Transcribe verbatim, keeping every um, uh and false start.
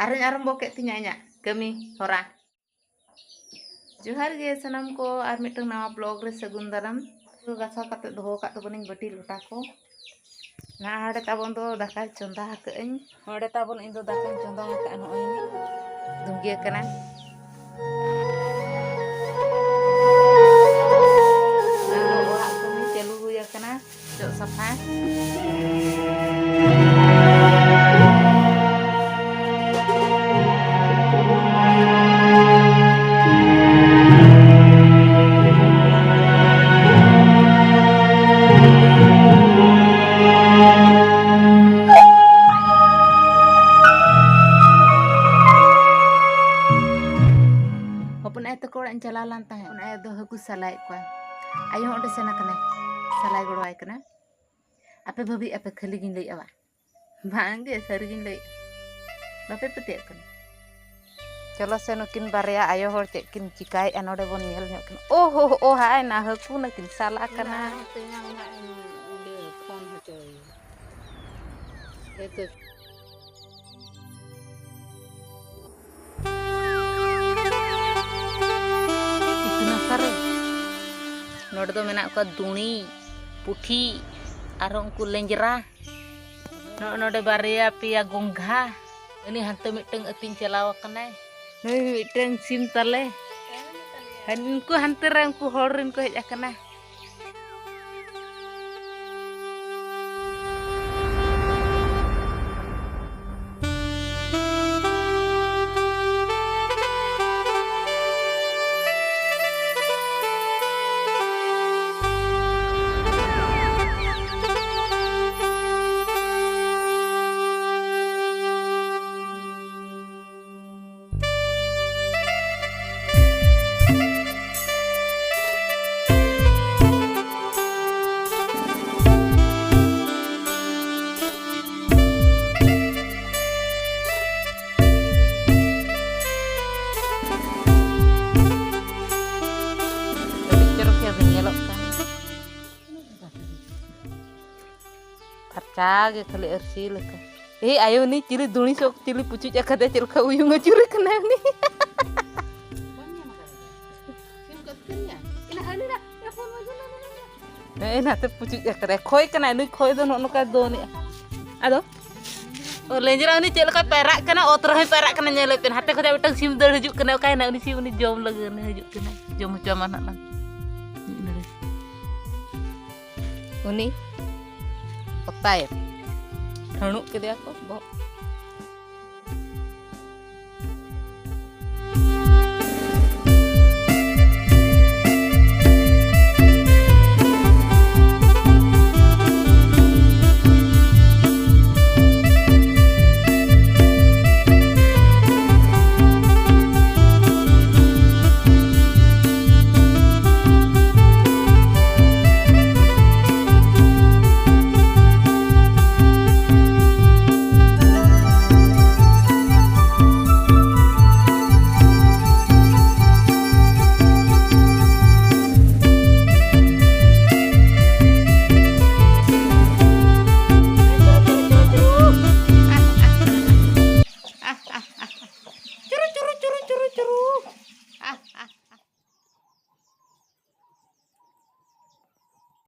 ᱟᱨᱦᱚᱸᱧ ᱟᱨᱟᱢᱵᱚ ᱠᱮᱫ ᱛᱤᱧᱟ ᱤᱧᱟᱹᱜ ᱠᱟᱹᱢᱤ ᱦᱚᱨᱟ᱾ ᱡᱚᱦᱟᱨ ᱜᱮ ᱥᱟᱱᱟᱢ ᱠᱚ, ᱟᱨ ᱢᱤᱫᱴᱟᱝ ᱱᱟᱣᱟ ᱵᱞᱚᱜ ᱨᱮ ᱥᱟᱹᱜᱩᱱ ᱫᱟᱨᱟᱢ᱾ ᱜᱟᱥᱟᱣ ᱠᱟᱛᱮ ᱫᱚᱦᱚ ᱟᱠᱟᱫ ᱛᱟᱵᱚᱱᱟᱹᱧ ᱵᱟᱹᱴᱤ ᱞᱚᱴᱟ ᱠᱚ᱾ ᱱᱟᱦᱟᱜ ᱦᱟᱸᱰᱮ ᱛᱟᱵᱚᱱ ᱫᱚ ᱫᱟᱠᱟ ᱪᱚᱸᱫᱟ ᱟᱠᱟᱫᱟᱹᱧ᱾ ᱦᱟᱸᱰᱮ ᱛᱟᱵᱚᱱ ᱤᱧ ᱫᱚ ᱫᱟᱠᱟᱧ ᱪᱚᱸᱫᱟ ᱟᱠᱟᱫᱼᱟ, ᱱᱚᱜᱼᱚᱭ ᱫᱩᱸᱜᱮ ᱠᱟᱱᱟ᱾ ᱟᱨ ᱚᱲᱟᱜ ᱠᱟᱹᱢᱤ ᱪᱟᱹᱞᱩ ᱦᱩᱭ ᱟᱠᱟᱱᱟ᱾ ᱡᱚᱜ ᱥᱟᱯᱷᱟ᱾ ᱦᱚᱯᱚᱱ ᱟᱭᱳ ᱛᱟᱠᱚ ᱚᱲᱟᱜ ᱤᱧ ᱪᱟᱞᱟᱣ ᱞᱮᱱ ᱛᱟᱦᱮᱸᱫ᱾ ᱦᱚᱯᱚᱱ ᱟᱭᱳ ᱫᱚ ᱦᱟᱹᱠᱩ ᱥᱟᱞᱟᱭᱮᱫ ᱠᱚᱣᱟ᱾ ᱟᱭᱳ ᱦᱚᱸ ᱚᱸᱰᱮ ᱥᱮᱱ ᱟᱠᱟᱱᱟᱭ, ᱥᱟᱞᱟᱭ ᱜᱚᱲᱚᱣᱟᱭ ᱠᱟᱱᱟ᱾ ᱟᱯᱮ ᱵᱷᱟᱹᱵᱤ ᱟᱯᱮ ᱠᱷᱟᱹᱞᱤ ᱜᱤᱧ ᱞᱟᱹᱭᱮᱫᱼᱟ ᱵᱟ? ᱵᱟᱝᱜᱮ, ᱥᱟᱹᱨᱤᱜᱤᱧ ᱞᱟᱹᱭᱮᱫᱼᱟ᱾ ᱵᱟᱯᱮ ᱯᱟᱹᱛᱭᱟᱹᱜ ᱠᱟᱱᱟ? ᱪᱚᱞᱚ ᱥᱮ, ᱱᱩᱠᱤᱱ ᱵᱟᱨᱭᱟ ᱟᱭᱳ ᱦᱚᱲ ᱪᱮᱫ ᱠᱤᱱ ᱪᱤᱠᱟᱹᱭᱮᱫᱼᱟ ᱱᱚᱰᱮ, ᱵᱚᱱ ᱧᱮᱞ ᱧᱚᱜ ᱠᱤᱱ᱾ ᱳ ᱦᱳ ᱦᱳ, ᱳ ᱦᱟᱭ ᱱᱟ, ᱦᱟᱹᱠᱩ ᱱᱟᱹᱠᱤᱱ ᱥᱟᱞᱟ ᱠᱟᱱᱟ᱾ ᱚᱱᱟ ᱦᱟᱯᱮ ᱧᱟᱢ ᱱᱟᱜ ᱤᱧ ᱤᱭᱟᱹ ᱯᱷᱳᱱ ᱦᱚᱪᱚᱭ᱾ ᱦᱮᱸᱛᱚ᱾ ᱤᱛᱩᱱ ᱟᱥᱲᱟ ᱨᱮ ᱱᱚᱰᱮ ᱫᱚ ᱢᱮᱱᱟᱜ ᱠᱚᱣᱟ ᱫᱩᱬᱤ, ᱯᱩᱴᱷᱤ, ᱟᱨᱦᱚᱸ ᱩᱱᱠᱩ ᱞᱮᱸᱡᱽᱨᱟ᱾ ᱱᱚᱜᱼᱚ ᱱᱚᱰᱮ ᱵᱟᱨᱭᱟ ᱯᱮᱭᱟ ᱜᱚᱝᱜᱷᱟ᱾ ᱩᱱᱤ ᱦᱟᱱᱛᱮ ᱢᱤᱫᱴᱟᱝ ᱟᱹᱛᱤᱧ ᱪᱟᱞᱟᱣ ᱟᱠᱟᱱᱟᱭ᱾ ᱱᱩᱭ ᱢᱤᱫᱴᱟᱝ ᱥᱤᱢ ᱛᱟᱞᱮ᱾ ᱩᱱᱠᱩ ᱦᱟᱱᱛᱮ ᱨᱮ ᱩᱱᱠᱩ ᱦᱚᱲ ᱨᱮᱱ ᱠᱚ ᱦᱮᱡ ᱟᱠᱟᱱᱟ᱾ ᱟᱹᱰᱤ ᱪᱚᱨᱚᱠ ᱜᱮ ᱧᱮᱞᱚᱜ ᱠᱟᱱ᱾ ᱯᱷᱟᱨᱪᱟ ᱜᱮ ᱠᱷᱟᱹᱞᱤ ᱟᱹᱨᱥᱤ ᱞᱮᱠᱟ᱾ ᱮᱭ ᱟᱭᱳ, ᱩᱱᱤ ᱪᱤᱞᱤ ᱫᱩᱲᱤ ᱥᱚᱠ ᱪᱤᱞᱤ ᱯᱩᱪᱩᱡ ᱟᱠᱟᱫᱮ, ᱪᱮᱫ ᱞᱮᱠᱟ ᱩᱭᱩᱝ ᱟᱹᱪᱩᱨ ᱠᱟᱱᱟᱭ ᱩᱱᱤ᱾ ᱦᱮᱸ, ᱱᱟᱛᱮ ᱯᱩᱪᱩᱡ ᱟᱠᱟᱫᱟᱭ᱾ ᱠᱷᱚᱭ ᱠᱟᱱᱟᱭ ᱱᱩᱭ, ᱠᱷᱚᱭ ᱫᱚ ᱱᱚᱜᱼᱚ ᱱᱚᱝᱠᱟᱭ ᱫᱚᱱᱮᱜᱼᱟ᱾ ᱟᱫᱚ ᱚ, ᱞᱮᱸᱡᱽᱨᱟ ᱩᱱᱤ ᱪᱮᱫ ᱞᱮᱠᱟᱭ ᱯᱟᱭᱨᱟᱜ ᱠᱟᱱᱟ, ᱚᱛ ᱨᱮᱦᱚᱸᱭ ᱯᱟᱭᱨᱟᱜ ᱠᱟᱱᱟ, ᱧᱮᱞᱮ ᱯᱮ᱾ ᱦᱟᱱᱛᱮ ᱠᱷᱚᱱᱟᱜ ᱢᱤᱫᱴᱟᱝ ᱥᱤᱢ ᱫᱟᱹᱲ ᱦᱤᱡᱩᱜ ᱠᱟᱱᱟ᱾ ᱚᱠᱟᱭᱮᱱᱟ ᱩᱱᱤ ᱥᱤᱢ? ᱩᱱᱤ ᱡᱚᱢ ᱞᱟᱹᱜᱤᱫ ᱩᱱᱤ ᱦᱤᱡᱩᱜ ᱠᱟᱱᱟᱭ, ᱡᱚᱢ ᱦᱚᱪᱚᱣᱟᱢᱟ ᱱᱟᱜ ᱞᱟᱝ᱾ ᱩᱱᱤ ᱚᱛᱟᱭᱮᱢ ᱴᱷᱟᱹᱬᱩᱜ ᱠᱮᱫᱮᱭᱟ ᱠᱚ ᱵᱚᱦᱚᱜ᱾